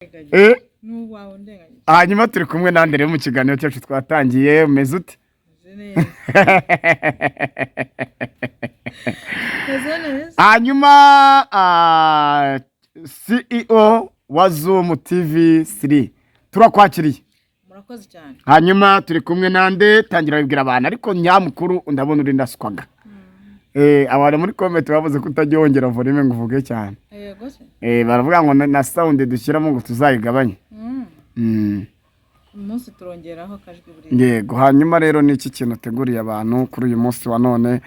Eh, N'uwawe undenganyije. Hanyuma turi kumwe nande rero mu kiganiro cyacu twatangiye? Umeze ute? Meze neza. Meze neza. Hanyuma CEO wa Zoom TV 3, turakwakiriye. Murakoze cyane. Hanyuma turi kumwe nande? Tangira wibwira abantu, ariko nyamukuru ndabona uri ndaswaga. Abantu muri comment bavuze ko utajya wongera volume ngo uvuge cyane. Yego se. Baravuga ngo na sound dushyiramo ngo tuzayigabanye. Uyu munsi turongeraho akajwi buri. Yego. Hanyuma rero ni iki kintu uteguriye abantu kuri uyu munsi wa none?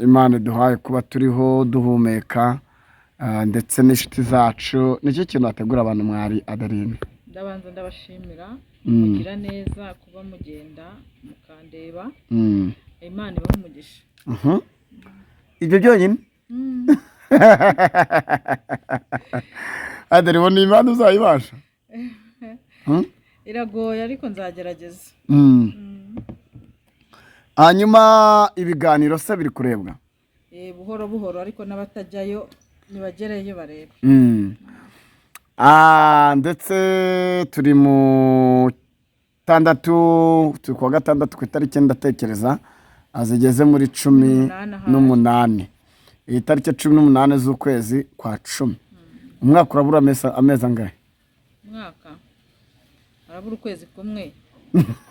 Imana iduhaye kuba turiho duhumeka, ndetse n'inshuti zacu, ni iki kintu wategura abantu, mwari Adeline? Ndabanza ndabashimira mugira neza kuba mugenda mukandeba. Imana ibahe umugisha. Ibyo byonyine? Adeline, ubona Imana uzayibasha? Iragoye, ariko nzagerageza. Hanyuma ibiganiro se biri kurebwa? Buhoro buhoro, ariko n'abatajyayo nibagereyo barebe. Ndetse turi mu tandatu, turi kuwa gatandatu ku itariki, ndatekereza zigeze muri 18. 8 ahari. Iyi tariki 18 z'ukwezi kwa 10, umwaka urabura amezi angahe? Umwaka harabura ukwezi kumwe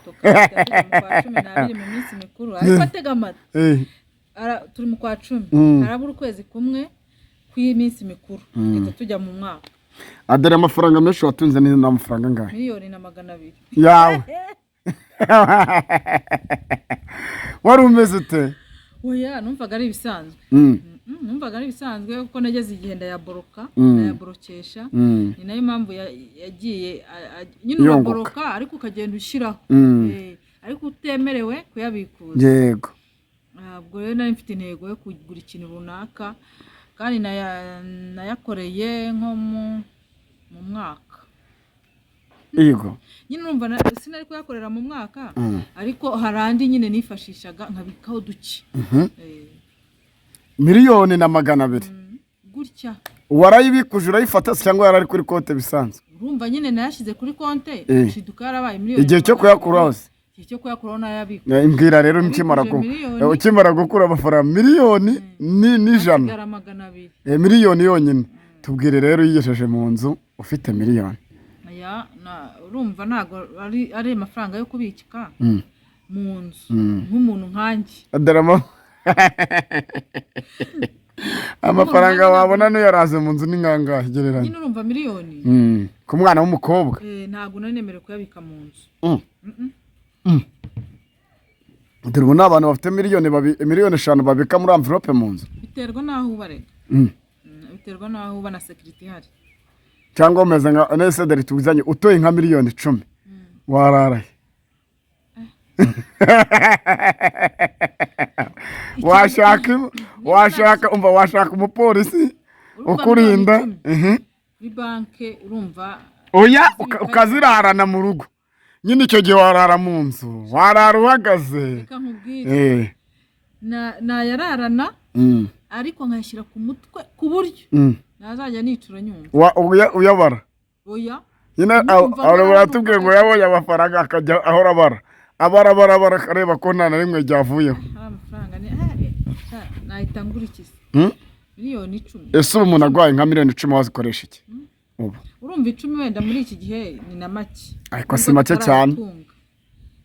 tukahita tujya mu kwa 12 mu minsi mikuru, ariko atega amatwi. Turi mu kwa 10, harabura ukwezi kumwe kw'iminsi mikuru tugahita tujya mu mwaka. Adore, amafaranga menshi watunze ni amafaranga angahe? 1,200,000. Yawe wari umeze ute? Oya, numvaga ari ibisanzwe. Numvaga ari ibisanzwe kuko nageze igihe ndayaboroka, ndayaborokesha. Ni nayo mpamvu yagiye nyine Yunguka. uraboroka ariko ukagenda ushyiraho. Ariko utemerewe kuyabikuza. Ubwo rero nari mfite intego yo kugura ikintu runaka, kandi nayakoreye nko mu mwaka. Nyine urumva sinari kuyakorera mu mwaka, ariko hari andi nyine nifashishaga nkabikaho duke. 1,200,000. Gutya. Warayibikuje urayifata se, cyangwa yari ari kuri konti bisanzwe? Urumva nyine nayashyize kuri konte, nshiduka yarabaye miliyoni Igihe cyo na magana kuyakuraho abiri. se? Igihe cyo kuyakuraho nayabika. Mbwira rero, Nabikuje miliyoni. ukimara gukura amafaranga miliyoni n'ijana, hasigara 200. Miliyoni yonyine. Tubwire rero, uyigejeje mu nzu ufite miliyoni. Aya urumva ntabwo ari amafaranga yo kubika mu nzu nk'umuntu nkanjye. Dore amafaranga wabona n'uyaraze mu nzu ni nkangahe gereranya? Nyine urumva miliyoni, Ku mwana w'umukobwa. Ntabwo nari nemerewe kuyabika mu nzu. Dore ubu ni abantu bafite miliyoni 5 babika muri envelope mu nzu. Biterwa n'aho uba rega. Biterwa n'aho uba na sécurité ihari. Cyangwa umeze nka nese dore tuzanye utoye nka miliyoni 10 wararaye, washaka umva washaka umupolisi Urumva ukurinda. miliyoni 10 kuri banki urumva. Oya, ukazirarana mu rugo nyine, icyo gihe warara mu nzu, warara uhagaze. Reka nkubwire, nayararana, ariko nkayashyira ku mutwe ku buryo nazajya nicura nyumva. Uyabara? Oya. Nyine Numva abo naravuga. baratubwiye ngo yabonye amafaranga akajya ahora abara, abara, abara, abara, akareba ko nta na rimwe ryavuyeho. Hari amafaranga ni sha, nahita ngura iki se? Miliyoni 10. Ese ubu umuntu arwaye nka miliyoni 10 wazikoresha iki ubu? Urumva 10 wenda muri iki gihe ni na make. Ariko si Nubwo make cyane. tutarayatunga.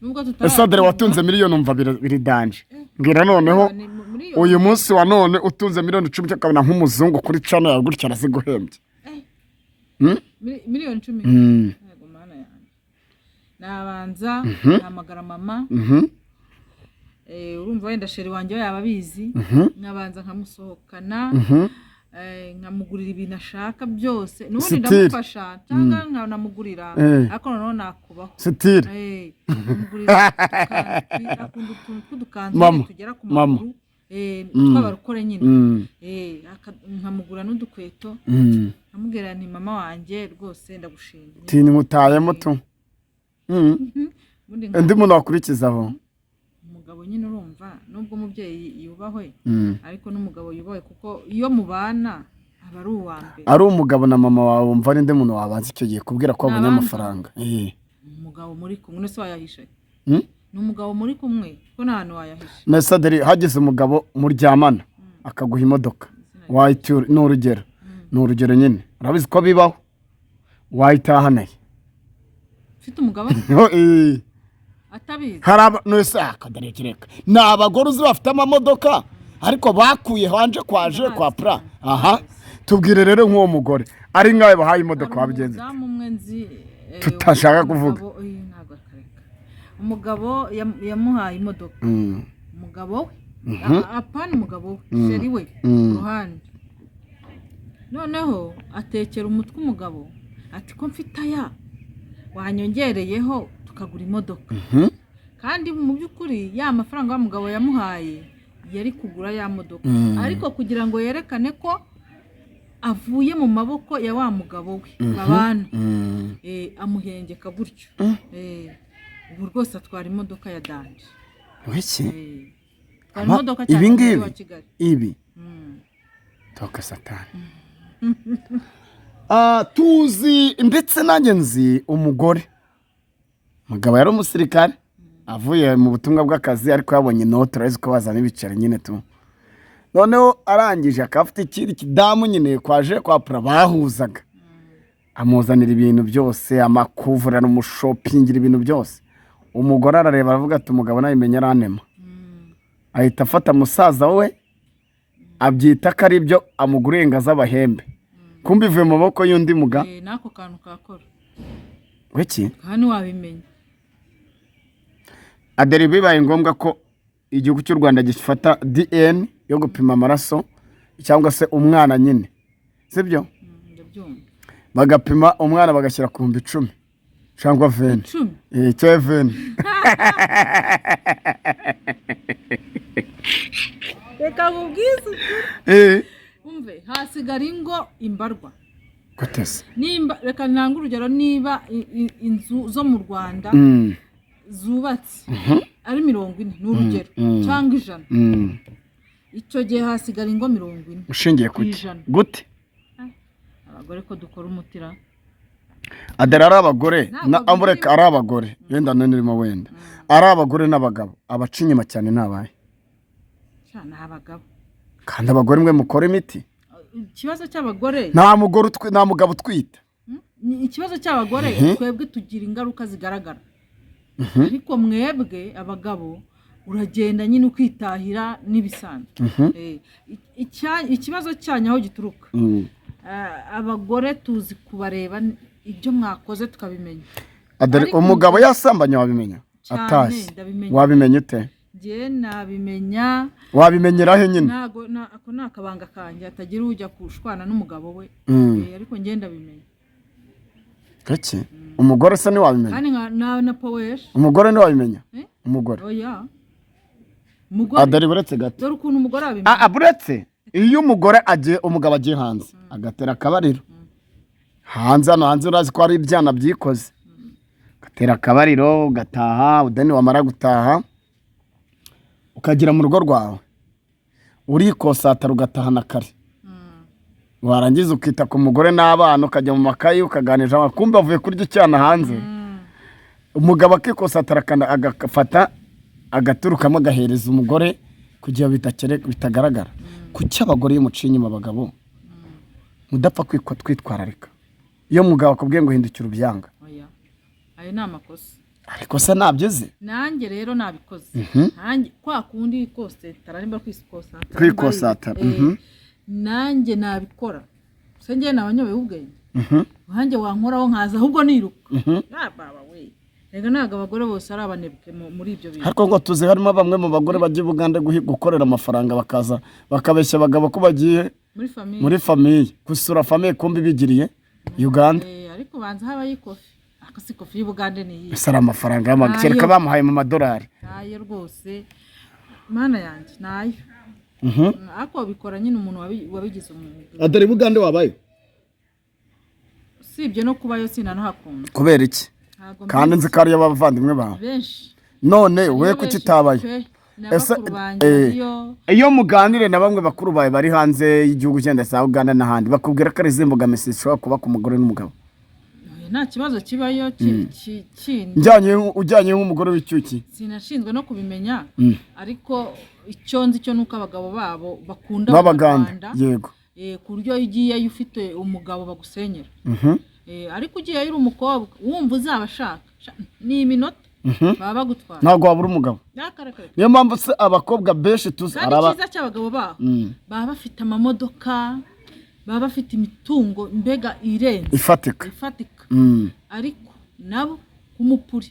Nubwo Ese tutarayatunga. dore watunze miliyoni, umva biri danger. Mbwira noneho, Ni miliyoni. uyu munsi wa none utunze miliyoni 10 cyangwa ukabona nk'umuzungu kuri channel yawe gutya araziguhembye. Miliyoni 10? Yego Mana yanjye, nabanza nkahamagara mama. Urumva wenda chéri wanjye we yaba abizi, nkabanza nkamusohokana, nkamugurira ibintu ashaka byose n'ubundi. Sitiri. Ndamufasha cyangwa nkanamugurira, ariko noneho nakubaho. Sitire. Nkamugurira akunda utuntu tw'udukanzu Mama, nyine tugera ku mama. maguru, tw'abarokore nyine. Nkamugura n'udukweto, nkamubwira nti: "Mama wanjye, rwose ndagushimye." Tinyutayemo tu. Ubundi Undi muntu wakurikizaho? Umugabo nyine, urumva nubwo umubyeyi yubahwe, ariko n'umugabo yubahwe, kuko iyo mubana Aba ari uwa mbere. Ari umugabo na mama wawe, wumva ninde muntu wabanza icyo gihe kubwira ko wabonye Nabanza. amafaranga? Umugabo muri kumwe se wayahishe? Hmm? Ni umugabo muri kumwe, ko nta hantu wayahishe. Mbese dore hagize umugabo muryamana akaguha imodoka, wayitura? Ni urugero, ni urugero nyine, urabizi ko bibaho, wayitahanaye? Ufite umugabo atabizi? Hari aba nese akadareka, ni abagore uzi bafite amamodoka ariko bakuye hanje kwaje kwa pra. Aha tubwire rero, nk'uwo mugore ari nkawe bahaye imodoka, Hari wabigenza ute? umudamu umwe nzi, Tutashaka kuvuga. Ntabwo akareka. Umugabo yamuhaye imodoka. Umugabo we, apana umugabo we, chéri we ku ruhande. Noneho atekera umutwe umugabo ati: "Ko mfite aya, wanyongereyeho tukagura imodoka?" Kandi mu by'ukuri ya mafaranga wa mugabo yamuhaye yari kugura ya modoka, ariko kugira ngo yerekane ko avuye mu maboko ya wa mugabo we babana, amuhengeka gutyo. Ubu rwose atwara imodoka ya danger. Wiki? Atwara imodoka cyane Ibi mu mujyi ngibi? wa Kigali. Ibi toka satani. Tuzi ndetse nanjye nzi umugore, umugabo yari umusirikare, avuye mu butumwa bw'akazi, ariko yabonye inote, urabizi ko bazana ibiceri nyine tu. Noneho arangije akaba afite ikindi kidamu nyine kwaje kwa pura bahuzaga, amuzanira ibintu byose, amakuvura, aramushopingira ibintu byose. Umugore arareba aravuga ati: "Umugabo nabimenya aranema." Ahita afata musaza we, abyita ko ari byo amuguriye ngo aze abahembe, kumbe ivuye mu maboko y'undi muga. N'ako kantu kakora. Wiki? Kandi wabimenya. Aderi, bibaye ngombwa ko igihugu cy'u Rwanda gifata DNA yo gupima amaraso cyangwa se umwana nyine, sibyo? Ndabyumva. Bagapima umwana bagashyira ku 10,000 cyangwa 20. 10? Cyangwa 20. Reka nkubwize ukuri. Umve, hasigara ingo imbarwa. Gute se? Nimba, reka ntange urugero, niba inzu zo mu Rwanda zubatse ari 40, ni urugero, cyangwa 100, icyo gihe hasigara ingo 40 Ushingiye ku kuki? ijana. Gute? Abagore ko dukora umutira. Adera, ari abagore Ntabwo na biri- amureka, ari abagore wenda none urimo, wenda ari abagore n'abagabo, abaca inyuma cyane ni abahe? Sha, ni abagabo. Kandi abagore mwe mukora imiti. Ikibazo cy'abagore Nta mugore nta mugabo utwita. Ni ikibazo cy'abagore. Twebwe tugira ingaruka zigaragara, ariko mwebwe abagabo uragenda nyine ukitahira n'ibisanzwe. Ikibazo cyanyu aho gituruka, abagore tuzi kubareba, ibyo mwakoze tukabimenya. Adore, Ariko umugabo yasambanye wabimenya? Cyane, Atashye. ndabimenya. Wabimenya ute? Njye nabimenya. Wabimenyera he nyine? Ntago ako ni akabanga kanjye, hatagira ujya kushwana n'umugabo we. Ariko njye ndabimenya. Gake umugore se ntiwabimenya? Kandi nka na powesha. Umugore ntiwabimenya? Eh? Umugore? Oya, umugore Adore, buretse gato. Dore ukuntu umugore abimenya. Buretse, iyo umugore agiye, umugabo agiye hanze agatera akabariro hanze, hano hanze urazi ko hari ibyana byikoze, ugatera akabariro ugataha, udeni wamara gutaha ukagera mu rugo rwawe urikosatara, ugatahana kare, warangiza ukita ku mugore n'abana, ukajya mu makayi ukaganiriza, kumbe avuye kurya icyana hanze. Umugabo akikosatara, agafata agaturukamo agahereza umugore kugira bitagaragara. Kuki abagore iyo muciye inyuma abagabo mudapfa kwitwararika? Iyo mugabo akubwiye ngo hindukira, ubyanga? Oya, ayo ni amakosa. Ariko se ntabyo uzi? Nanjye rero nabikoze. Nanjye kwa kundi kosetara, nimba kwikosatara. Kwikosatara. Nanjye nabikora. Se njye nabanyobeye ubwenge? Nanjye wankoraho nkaza ahubwo niruka. Ah, baba we, reka, ntabwo abagore bose ari abanebwe muri ibyo bintu. Ariko ngo tuzi harimo bamwe mu bagore bajya i Bugande gukorera amafaranga, bakaza bakabeshya abagabo ko bagiye muri famille. Muri famille, gusura famille, kumbi bigiriye Uganda. Ariko banza habayo ikofi. Ako si ikofi y'Ubugande ni iyi? Ese ari amafaranga y'amakereka? Nayo. Bamuhaye mu madolari. Nayo rwose, mana yanjye, nayo. Ariko bikora nyine umuntu wabigize umwuga. Adore, Bugande wabayo? Usibye no kubayo, sinanahakunda. Kubera iki? Ntabwo Kandi nzi ko ariyo abavandimwe bawe. Benshi. None we Hariyo kuki benshi utabayo? pe. Na Ese, bakuru banjye bariyo. Iyo muganire na bamwe bakuru bawe bari hanze y'igihugu, cyenda za Uganda n'ahandi, bakubwira ko ari izihe mbogamizi zishobora kuba ku mugore n'umugabo? Oya, nta kibazo kibayo kindi. Ujyanye nk'umugore w'icyuki. Sinashinzwe no kubimenya, ariko icyo nzi cyo nuko abagabo babo bakunda b'Abaganda. Abanyarwanda. Ku buryo iyo ugiyeyo ufite umugabo bagusenyera. Ariko ugiyeyo uri umukobwa wumva uzabashaka, ni iminota baba bagutwara. Ntabwo wabura umugabo. N'akarekare. Niyo mpamvu se abakobwa benshi tuzi Kandi araba icyiza cy'abagabo baho, baba bafite amamodoka, baba bafite imitungo mbega irenze. Ifatika. Ifatika. Ariko nabo k'umupuri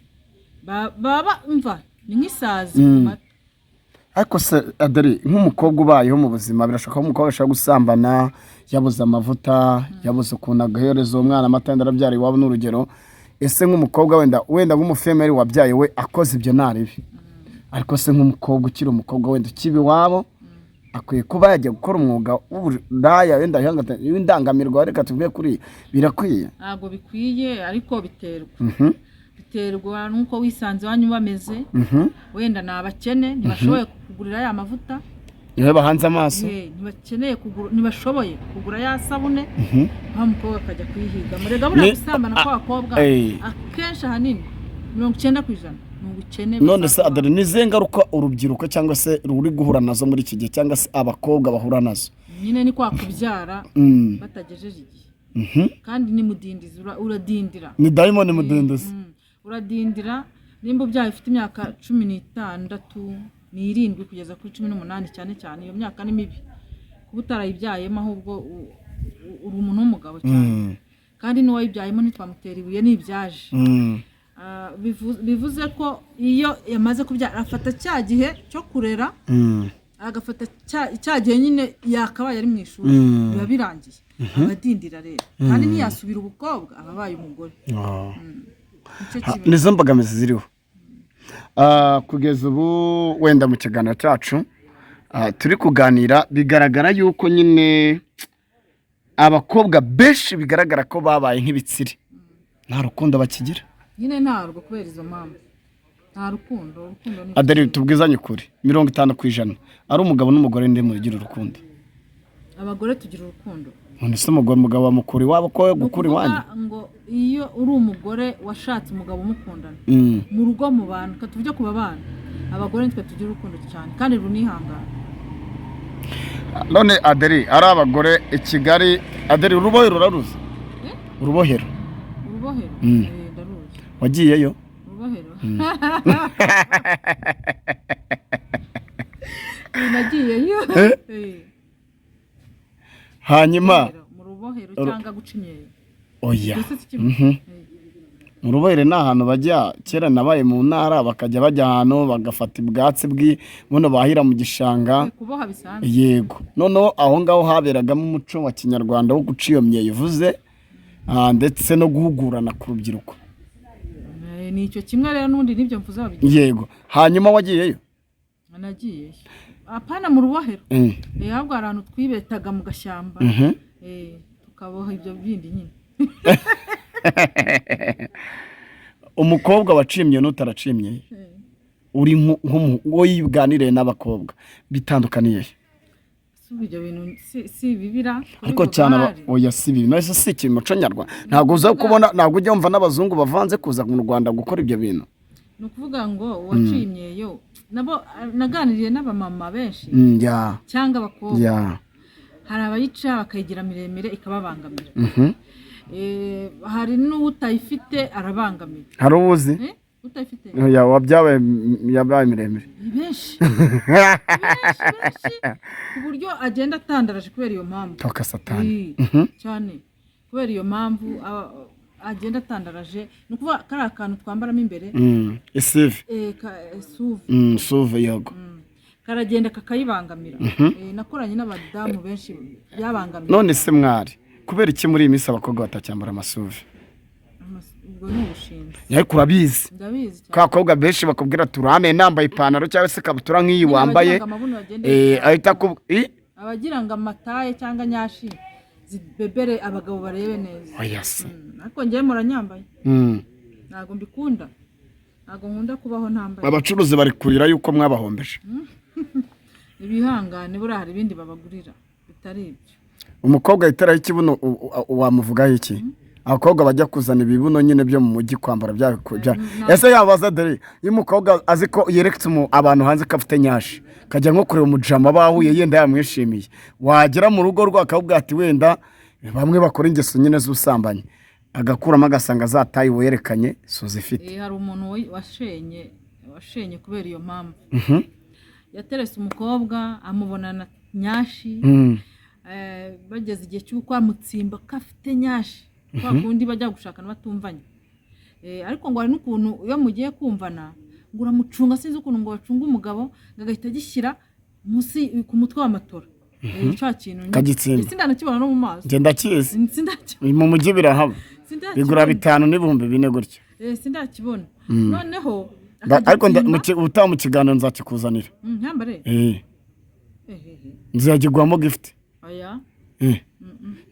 baba mva ni nk'isazi ku mata. Ariko se Adari, nk'umukobwa ubayeho mu buzima, birashoboka ko umukobwa ashobora gusambana yabuze amavuta, yabuze ukuntu agahereza uwo mwana amata, wenda arabyara iwabo n'urugero. Ese nk'umukobwa wenda nk'umufemeri wabyaye, we akoze ibyo ntaribi, ariko se nk'umukobwa ukiri umukobwa, wenda ukiba iwabo, akwiye kuba yajya gukora umwuga w'uburaya, wenda w'indangamirwa, reka tuvuge kuri birakwiye? Ntabwo bikwiye, ariko biterwa biterwa n'uko wisanze iwanyu bameze. Wenda ni abakene, ntibashoboye kukugurira ya mavuta. Niwe bahanze amaso. Ntibakeneye kugura, ntibashoboye kugura ya sabune, wa mukobwa akajya kuyihiga. Murega buriya gusambana kw'abakobwa akenshi ahanini 90% ni ubukene None se busanzwe. Adore, ni izihe ngaruka urubyiruko cyangwa se ruri guhura nazo muri iki gihe, cyangwa se abakobwa bahura nazo? Nyine ni kwa kubyara batagejeje igihe. Kandi ni mudindizi, uradindira. Ni dayimoni mudindizi. Uradindira nimba ubyaye ufite imyaka 16 n'irindwi kugeza kuri 18, cyane cyane iyo myaka ni mibi kuba utarayibyayemo, ahubwo uri umuntu w'umugabo cyane. Kandi n'uwayibyayemo ntitwamutera ibuye, n'ibyaje. Bivuze ko iyo yamaze kubyara afata cya gihe cyo kurera, agafata cya gihe nyine yakabaye ari mu ishuri, biba birangiye, abadindira rero, kandi ntiyasubira ubukobwa, aba abaye umugore. Nicyo kibazo. Nizo mbogamizi ziriho. Kugeza ubu wenda mu kiganiro cyacu turi kuganira, bigaragara yuko nyine abakobwa benshi bigaragara ko babaye nk'ibitsiri, nta rukundo bakigira. Nyine ntarwo, kubera izo mpamvu nta rukundo, urukundo ni Adari, tubwizanye ukuri, 50% ari umugabo n'umugore, ndi mugira urukundo? Abagore tugira urukundo. None se umugore, umugabo bamukura iwabo ko Ni gukura ukuvuga iwanyu? ngo iyo uri umugore washatse umugabo umukundana mu rugo, mu bantu, reka tuvuge ku babana, abagore nitwe tugira urukundo cyane kandi runihangana. None Aderi, ari abagore i Kigali, Aderi, urubohero uraruzi? Eh? Urubohero. Urubohero? Eh, ndaruzi. Wagiyeyo? Urubohero? Nagiyeyo. Eh? Eh, Hanyuma urubohero, mu rubohero cyangwa guca imyeyo? Oya. Mbese si kimwe? Mhm. Eh. Mu rubohero ni ahantu bajya kera, nabaye mu ntara, bakajya bajya ahantu bagafata ubwatsi bwi buno bahira mu gishanga. Kuboha bisanzwe. Yego, noneho aho ngaho haberagamo umuco wa kinyarwanda wo guca iyo myeyo uvuze, ndetse no guhugurana ku rubyiruko. Eh, ni icyo kimwe rero n'ubundi n'ibyo mvuze babigira. Yego, hanyuma wagiyeyo? Nagiyeyo, apana mu rubohero. Eh, ahubwo hari ahantu twibetaga mu gashyamba. Eh, tukaboha ibyo bindi nyine. Umukobwa wacimye n'utaracimye, uri uwo yiganiriye n'abakobwa, bitandukaniye he? Si ubu ibyo bintu si bibira Ariko cyane oya, si bibi. None se si ikintu muco nyarwanda? Ntabwo uza kubona, ntabwo ujya wumva n'abazungu bavanze kuza mu Rwanda gukora ibyo bintu? Ni ukuvuga ngo uwaciye imyeyo nabo, naganiriye n'abamama benshi cyangwa abakobwa, hari abayica bakayigira miremire ikababangamira. Eh, hari n'utayifite arabangamira. Hari uwuzi? Eh, utayifite. Oya, wabyabaye yabaye miremire. Ni benshi benshi benshi, ku buryo agenda atandaraje kubera iyo mpamvu. Toka satani. Eh, cyane, kubera iyo mpamvu agenda atandaraje. Ni ukuvuga kariya kantu twambaramo imbere, Isive. Eh, suve. Suve, yego. Karagenda kakayibangamira. Eh, nakoranye n'abadamu benshi byabangamiye. None se mwari, kubera iki muri iyi minsi abakobwa batacyambara amasuve? Ubwo ni ubushinzi. Ariko urabizi? Ndabizi cyane. Ka bakobwa benshi bakubwira turane nambaye ipantaro cyangwa se ikabutura nk'iyi Nyine wambaye. abagira ngo amabuno bagende Eh, ahita abagira ngo amataye cyangwa nyashi zibebere abagabo barebe neza. Oya se. Ariko njyewe muranyambaye, ntabwo mbikunda. Ntabwo nkunda kubaho ntambaye. Abacuruzi bari kurira yuko mwabahombeje. Ibihangane, buriya hari ibindi babagurira bitari ibyo. Umukobwa yiteraho ikibuno wamuvugaho iki? Abakobwa bajya kuzana ibibuno nyine byo mu mujyi kwambara bya ese yabaza dore iyo umukobwa azi ko yeretse abantu hanze ko afite nyashi, kajya nko kureba umujama bahuye, yenda yamwishimiye, wagera mu rugo rwe akabwira ati wenda bamwe bakora ingeso nyine z'ubusambanyi, agakuramo agasanga za tayi werekanye si uzifite. Hari umuntu washenye kubera iyo mpamvu. Yaterese umukobwa amubonana nyashi, bageze igihe cy'uko amutsimba ko afite nyashi, kwa kundi bajya gushakana batumvanye. Ariko ngo hari n'ukuntu iyo mugiye kumvana ngo uramucunga, sinzi ukuntu ngo bacunga umugabo, ngo agahita agishyira munsi ku mutwe wa matora. Cya kintu nyine. Kagitsimba. Sindanakibona no mu maso. Njye ndakizi. Sindakibona. Mu mujyi birahaba, Sindakibona. bigura 5 n'ibihumbi 4 gutya. Sindakibona noneho. Ariko akagitsimba. Ubutaha mu kiganiro nzakikuzanira. Ntambare. Nzagiguhamo gift. Oya.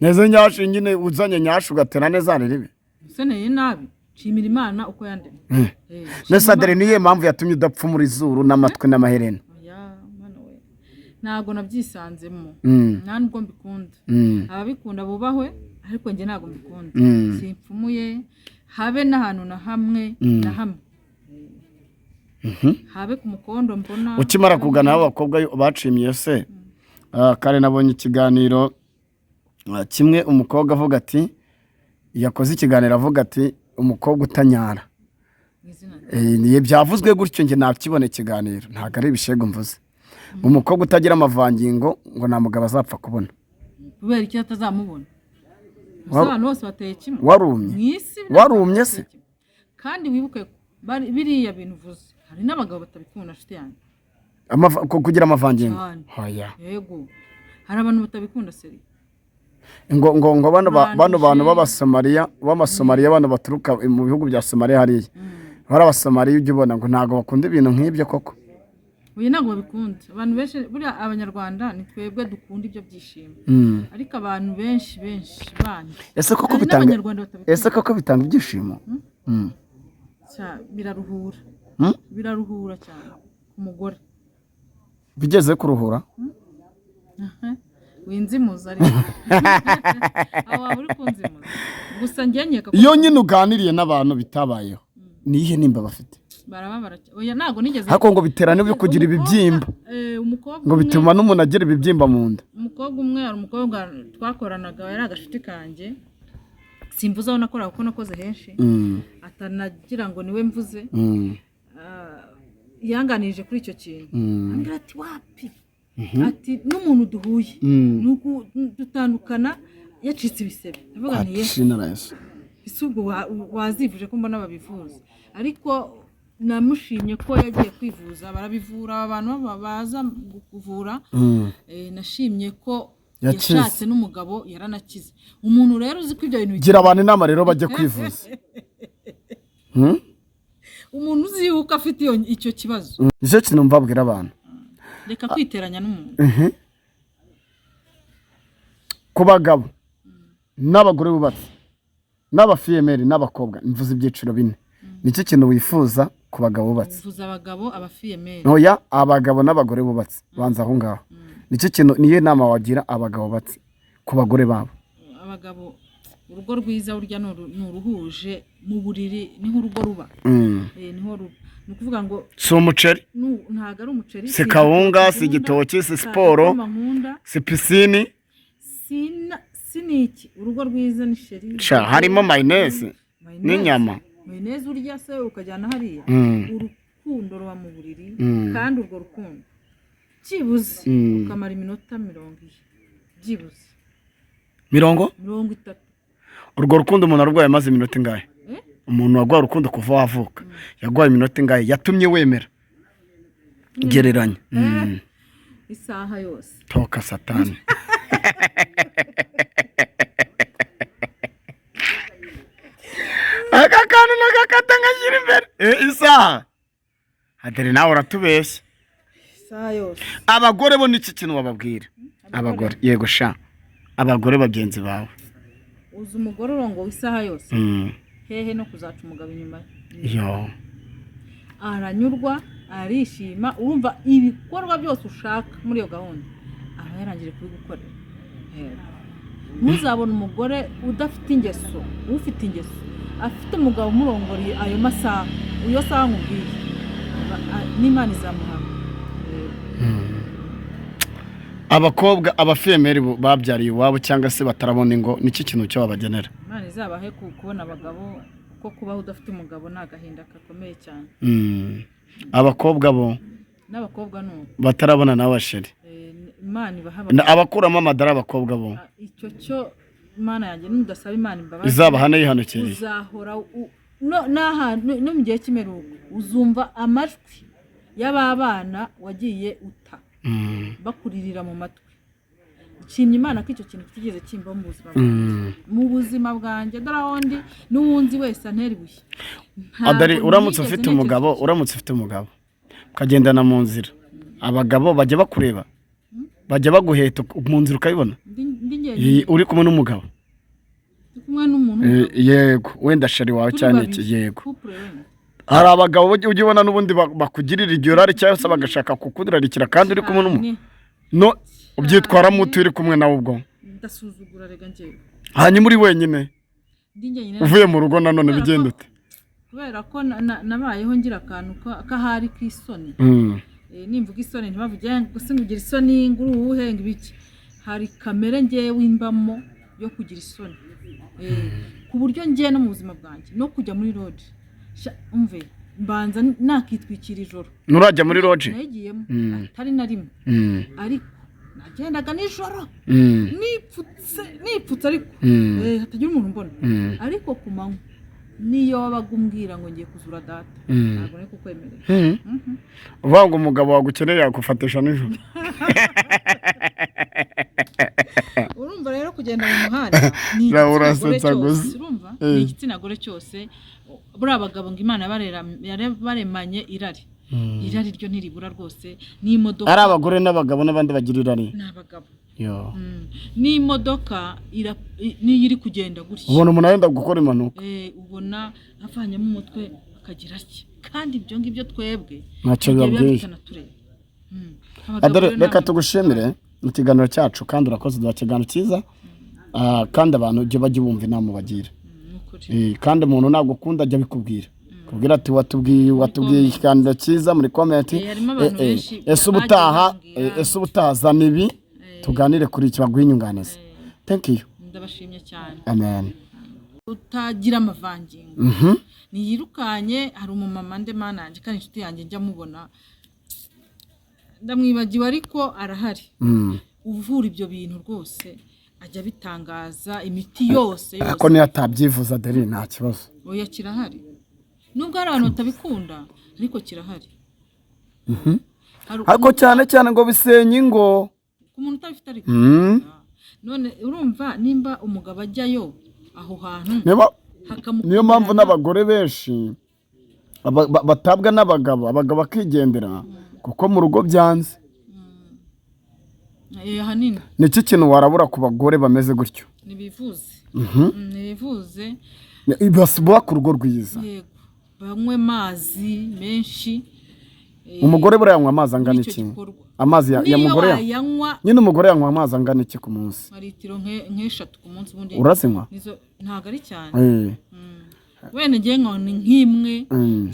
Neze nyashi nyine, uzanye nyashi ugatera neza ribi. Useneye nabi, nshimira Imana uko yandemye. Nese Nshima Adere, niyo mpamvu yatumye udapfumura izuru n'amatwi n'amaherena? Oya mwana we, ntabwo nabyisanzemo. Nta nubwo mbikunda. Ababikunda bubahwe, ariko njye ntabwo mbikunda. Simpfumuye habe n'ahantu na hamwe na hamwe, habe ku mukondo mbona. Ukimara kugana abo bakobwa bacimiye se, kare nabonye ikiganiro kimwe, umukobwa avuga ati, yakoze ikiganiro avuga ati umukobwa utanyara. Mu izina Byavuzwe gutyo, njye nakibona ikiganiro, ntabwo ari ibishego mvuze. Umukobwa utagira amavangingo ngo nta mugabo azapfa kubona. Kubera icyo atazamubona? Gusa abantu bose bateye kimwe Warumye? Mu isi. Warumye se? Kandi wibuke ko biriya bintu uvuze, hari n'abagabo batabikunda, nshuti yanjye. Kugira amavangingo? Cyane. Oya. Yego, hari abantu batabikunda seri. Ngo bano bano bantu Urangije. b'Amasomaliya, bano baturuka mu bihugu bya Somaliya hariya, bari Abasomaliya, ujya ubona ngo ntabwo bakunda ibintu nk'ibyo koko. Uyu ntabwo babikunda abantu benshi. Buriya Abanyarwanda ni twebwe dukunda ibyo byishimo, ariko abantu benshi benshi bandi Ese koko hari bitanga n'Abanyarwanda batabikunda. Ese koko bitanga ibyishimo? Biraruhura. Biraruhura cyane ku mugore. Bigeze kuruhura? Winzimuza, ariko aho waba uri kunzimuza gusa, njye nkeka ko Iyo nyine uganiriye n'abantu bitabayeho, niyihe nimba bafite? Barababara cyane. Oya, ntabwo nigeze. Ariko ngo bitera n'ibyo kugira ibibyimba. Umukobwa Ngo umwe bituma n'umuntu agira ibibyimba mu nda. Umukobwa umwe, hari umukobwa twakoranaga, yari agashuti kanjye, simvuze aho nakoraga kuko nakoze henshi, atanagira ngo niwe mvuze. Yanganirije kuri icyo kintu, ambwira ati wapi, ati n'umuntu duhuye ni uku dutandukana yacitse ibisebe. Ndavuga nti yesu. Kwa Yesu. Ese ubwo wazivuje ko mbona babivuza? Ariko namushimye ko yagiye kwivuza, barabivura abantu baza kuvura. Nashimye ko Yakize. yashatse n'umugabo, yaranakize. Umuntu rero uzi ko ibyo bintu Gira abantu inama rero bajye kwivuza. Umuntu uzi yuko afite icyo kibazo, Nicyo kintu mbabwira abantu. Reka kwiteranya n'umuntu. Ku bagabo n'abagore bubatse n'abafiyemeri n'abakobwa, mvuze ibyiciro bine, nicyo kintu wifuza ku bagabo bubatse? Uvuze abagabo, abafiyemeri? Ntoya, abagabo n'abagore bubatse, banza aho ngaho. Nicyo kintu, niyo nama wagira abagabo bubatse ku bagore babo? Abagabo, urugo rwiza burya ni uruhuje mu buriri, niho urugo ruba. Niho ruba, ni ukuvuga ngo Si umuceri? Ntabwo ari umuceri. Si kawunga, si igitoki igitoki, si nkunda, siporo, agakoma nkunda, si pisine. Si niki. Urugo rwiza ni chéri. Sha, harimo mayonnaise Mayonnaise. n'inyama. Mayonnaise urya se ukajyana hariya? Urukundo ruba mu buriri. Kandi urwo rukundo byibuze ukamara iminota 40 byibuze. Mirongo? 30. Urwo rukundo umuntu arwaye amaze iminota ingahe? Eh? Umuntu warwaye urukundo kuva wavuka yarwaye iminota ingahe yatumye wemera? Gereranya. Isaha yose. Toka satani. Aka kantu nagakata ngashyira imbere. Isaha, Adere, nawe uratubeshya. Isaha yose. Abagore bo n'iki kintu bababwira abagore? Yego sha, abagore bagenzi bawe. Uzi umugore urongowe isaha yose, hehe no kuzaca umugabo inyuma ye. Yo. Aranyurwa, arishima. Urumva, ibikorwa byose ushaka muri iyo gahunda aba yarangije kubigukorera. Yego. Ntuzabone umugore udafite ingeso, ufite ingeso afite umugabo umurongoreye ayo masaha, iyo saha nkubwiye, n'Imana izamuhana. Yego. Abakobwa, abafemeri babyariye iwabo cyangwa se batarabona ingo, niki kintu cyo babagenera? Imana izabahe kubona abagabo, kuko kubaho udafite umugabo ni agahinda gakomeye cyane. Abakobwa bo? N'abakobwa ni uko. Batarabona n'abasheri? Imana ibaha Abakuramo amadara, abakobwa bo? Ah, icyo cyo, Imana yanjye, nudasaba Imana imbabazi, Izabahane yihanukiriye. uzahora no mu gihe cy'imperuka uzumva amajwi y'ababana wagiye uta bakuririra mu matwi. Nshimye Imana ko icyo kintu kitigeze kimbaho mu buzima bwanjye. Mu buzima bwanjye, dore aho ndi, n'uwunzi wese antera ibuye. Ntabwo Adari, uramutse nigeze ufite ntekereza umugabo, icyo. uramutse ufite umugabo ukagendana mu nzira, abagabo bajya bakureba, bajya baguheta mu nzira ukabibona? Ndi njyenyine. Iyi, uri kumwe n'umugabo. Ndi kumwe n'umuntu? Yego, wenda chéri wawe Turi cyane. babiri. Iki, yego. Couple wenda. Hari abagabo ujya ubona n'ubundi bakugirira iryo rari cyangwa se bagashaka kukurarikira kandi uri kumwe n'umuntu. Cyane. No ubyitwaramo ute uri kumwe nawe ubwo? Ndasuzugura rega njyewe. Hanyuma uri wenyine, Ndi njyenyine, uvuye mu rugo nanone, bigenda ute? Kubera ko nabayeho ngira akantu k'ahari k'isoni. Nimvuga isoni ntibavuge ngo sinkugira isoni, ngo uri uwuhe, ngo ibiki. Hari kamere ngewe imbamo yo kugira isoni, ku buryo ngewe no mu buzima bwanjye no kujya muri lodge, umve, mbanza nakitwikira ijoro. Nturajya muri lodge? Nayigiyemo atari na rimwe, ariko nagendaga nijoro nipfutse, nipfutse ariko hatagira umuntu umbona. Ariko ku manywa, niyo wabaga umbwira ngo ngiye kuzura data, ntabwo nari kukwemerera. Uvuga ngo umugabo wagukeneye yagufatisha nijoro. Urumva rero, kugenda mu muhanda ni Nawe igitsina gore urasetsa cyose. Gusa. Urumva, ni igitsina gore cyose. Buriya abagabo ngo Imana yabaremanye irari. Irari ryo ntiribura rwose, n'imodoka. Ari abagore n'abagabo n'abandi bagira irari? Ni abagabo. Yo. N'imodoka niyo iri kugenda gutya, Ubona umuntu yenda gukora impanuka. Ubona avanyemo umutwe akagira atya, kandi ibyo ngibyo twebwe Ntacyo bigiye biba bibabwiye. bitanatureba. Abagabo Adore, rero reka namwe- tugushimire mu kiganiro cyacu, kandi urakoze, duha ikiganiro cyiza. Kandi abantu ujye bajya bumva inama bagira. Ni ukuri. Kandi umuntu nagukunda ajya abikubwira, kubwira ati watubwiye ikiganiro cyiza muri comment. Harimo abantu benshi Ese bagiye ubutaha, bambwira. ese ubutaha zana ibi, tuganire kuri iki, baguhe inyunganizi. Thank you. Ndabashimye cyane. Amen. Utagira amavangingo ntiyirukanye. Hari umumama, ndemana yanjye kandi inshuti yanjye, njya mubona, ndamwibagiwe ariko arahari, uvura ibyo bintu rwose, ajya abitangaza, imiti yose Ariko yose. niyo atabyivuza deri, nta kibazo. Oya, kirahari, nubwo hari abantu batabikunda, ariko kirahari. Hari Ariko cyane cyane ngo bisenya ingo. Ku muntu utabifite ariko. None urumva nimba umugabo ajyayo aho hantu Niyo mpamvu hakamukomerana, n'abagore benshi batabwa n'abagabo, abagabo bakigendera kuko mu rugo byanze. Ahanini. Ni iki kintu warabura ku bagore bameze gutyo? Nibivuze. Nibivuze. Bubaka urugo rwiza. Yego, banywe amazi menshi. Umugore buriya yanywa amazi angana Muri icyo iki? gikorwa. Amazi ya Niyo mugore wayanywa nyine umugore yanywa amazi angana iki ku munsi? Nka litiro nk'eshatu ku munsi ubundi. Urazinywa? Nizo, ntabwo ari cyane. Wenda ngewe nkanywa ni nk'imwe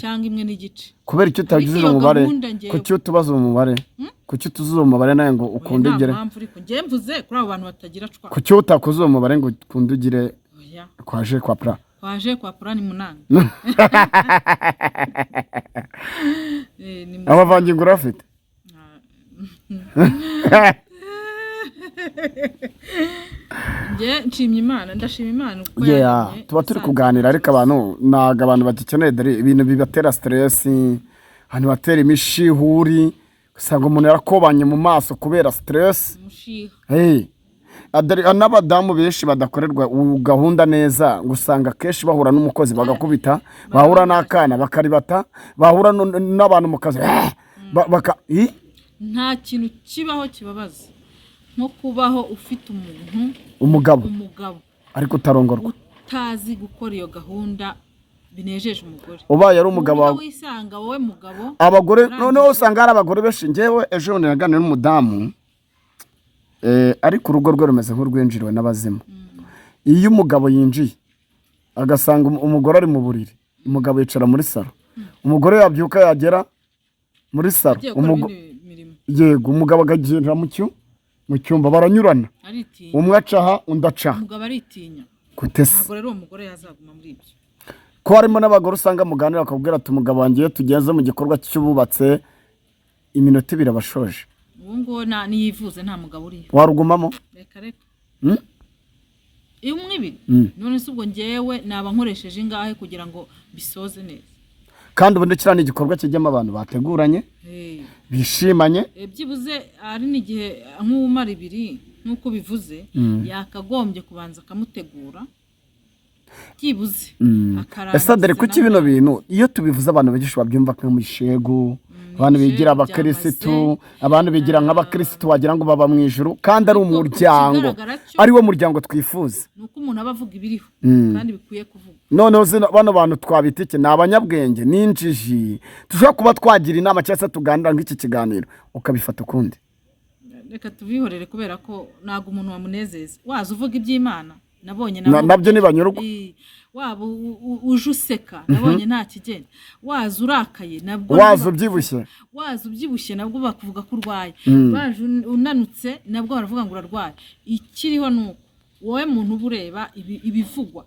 cyangwa 1.5. Kubera icyo utagize Ariko iyo umubare? gahunda ngewe- Kuki utubaza umubare? Kuki utuzuza umubare nawe ngo ukunde Oya, nta ugere? mpamvu, ariko ngewe mvuze kuri abo bantu batagira cwa. Kuki utakuze uwo mubare ngo ukunde ugire? Oya. Kwaje kwa pra. Kwaje kwa purani 8. Ni Amavangingo urafite? Njye nshimye Imana, ndashima Imana kuko Yeah, yaremye tuba turi isanzwe. kuganira, ariko abantu ntabwo abantu bagikeneye dore ibintu bibatera stress, ahantu batera imishihuri, usanga umuntu yarakobanye mu maso kubera stress. Umushiha. Hey. N'abadamu benshi badakorerwa ubu gahunda neza, ngo usanga akenshi bahura n'umukozi bagakubita, bahura n'akana bakaribata, bahura n'abantu mu kazi baka? Nta kintu kibaho kibabaza nko kubaho ufite umuntu, Umugabo, umugabo, ariko utarongorwa, utazi gukora iyo gahunda. binejeje umugore. Ubaye ari umugabo Uburyo wawe. Wisanga wowe mugabo Abagore urangije. Noneho usanga hari abagore benshi. Ngewe ejo bundi naganiriye n'umudamu, ariko urugo rwe rumeze nk'urwinjiriwe n'abazimu. Iyo umugabo yinjiye agasanga umugore ari mu buriri, umugabo yicara muri saro, umugore yabyuka yagera muri saro, agiye gukora iyindi mirimo. Yego, umugabo akagendera mu cyumba, baranyurana. Aritinya. Umwe aca aha, undi aca aha. Umugabo aritinya. Gute se? Ntabwo rero uwo mugore yazaguma muri ibyo. Ko harimo n'abagore usanga muganira bakabwira ati: "Umugabo wanjye iyo tugeze mu gikorwa cy'ububatse, iminota 2 abashoje." Uwo nguwo niyivuze, nta mugabo uriyo. Warugumamo? Reka reka. Mm? Iyo umwe ibiri. None se ubwo ngewe naba nkoresheje ingahe kugira ngo bisoze neza? Kandi ubundi kiriya ni igikorwa kijyamo abantu bateguranye, bishimanye. Byibuze hari n'igihe nk'umara ibiri nk'uko bivuze yakagombye kubanza akamutegura byibuze, akarangiza. Ese dore kuki nawe bino bintu iyo tubivuze abantu benshi babyumva nk'imishegu, abantu bigira Ibishegu abakirisitu, byamaze. abantu bigira nk'abakirisitu wagira ngo baba mu ijuru kandi ari Ariko umuryango, ikigaragara cyo ari wo muryango twifuza. Ni uko umuntu aba avuga ibiriho kandi bikwiye kuvugwa. Noneho bano bantu twabita iki? Ni abanyabwenge, ni injiji, dushobora kuba twagira inama cyangwa se tuganira nk'iki kiganiro ukabifata ukundi. Reka tubihorere kubera ko ntabwo umuntu wamunezeza waza uvuga iby'Imana nabonye Nabyo ntibanyurwa. Waba uje useka, nabonye nta kigenda, waza urakaye nabwo Waza ubyibushye. Waza ubyibushye nabwo bakuvuga ko urwaye, waje unanutse nabwo baravuga ngo urarwaye. Ikiriho ni uko wowe muntu uba ureba ibivugwa.